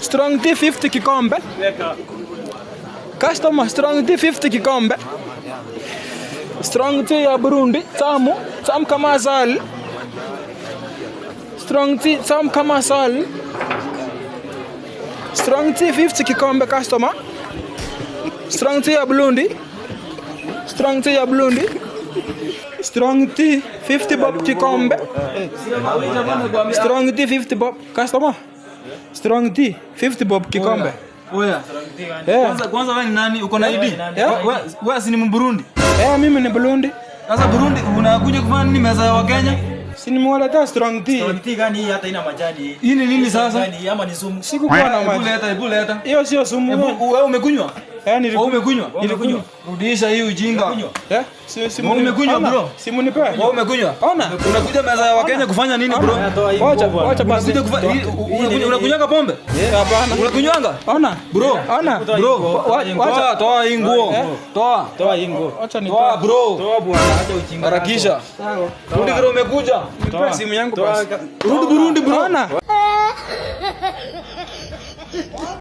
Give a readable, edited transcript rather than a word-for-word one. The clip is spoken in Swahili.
Strong tea 50 kikombe. Customer, strong tea 50 kikombe. Strong tea ya Burundi, tamu, tamu kama asali. Strong tea tamu kama asali. Strong tea 50 kikombe, customer. Strong tea ya Burundi. Strong tea ya Burundi. Strong tea 50 bob kikombe. Strong tea 50 bob, customer. Strong tea 50 bob kikombe. Oya. Yeah. Kwanza kwanza wewe ni nani? Uko na ID? Yeah. Wewe si ni Mburundi? Eh, mimi ni Burundi. Sasa Burundi unakuja kufanya nini meza ya Wakenya? Si nimewaletea strong tea. Tea gani hii hata ina majani hii? Hii ni nini sasa? Gani hii ama ni sumu? Sikukuwa na Hebu maji. leta, hebu leta. Hiyo sio sumu. Hebu wewe umekunywa? Eh, Wewe nilikunywa. umekunywa? Nilikunywa. Rudisha hii ujinga. Eh, si Wewe umekunywa, Ona, bro? Si munipe. Wewe umekunywa? Ona. Unakuja meza ya Wakenya kufanya nini, bro? Wacha, wacha basi. Unakuja kufanya unakunywanga pombe? Hapana. Unakunywanga? Ona. Bro. Ona. Bro, Wacha. toa toa hii nguo. Toa. Toa hii nguo. Wacha ni Toa, bro. Toa bwana, acha ujinga. Harakisha. Rudi vile umekuja. Nipe simu yangu basi. Rudi Burundi, bro. Ona.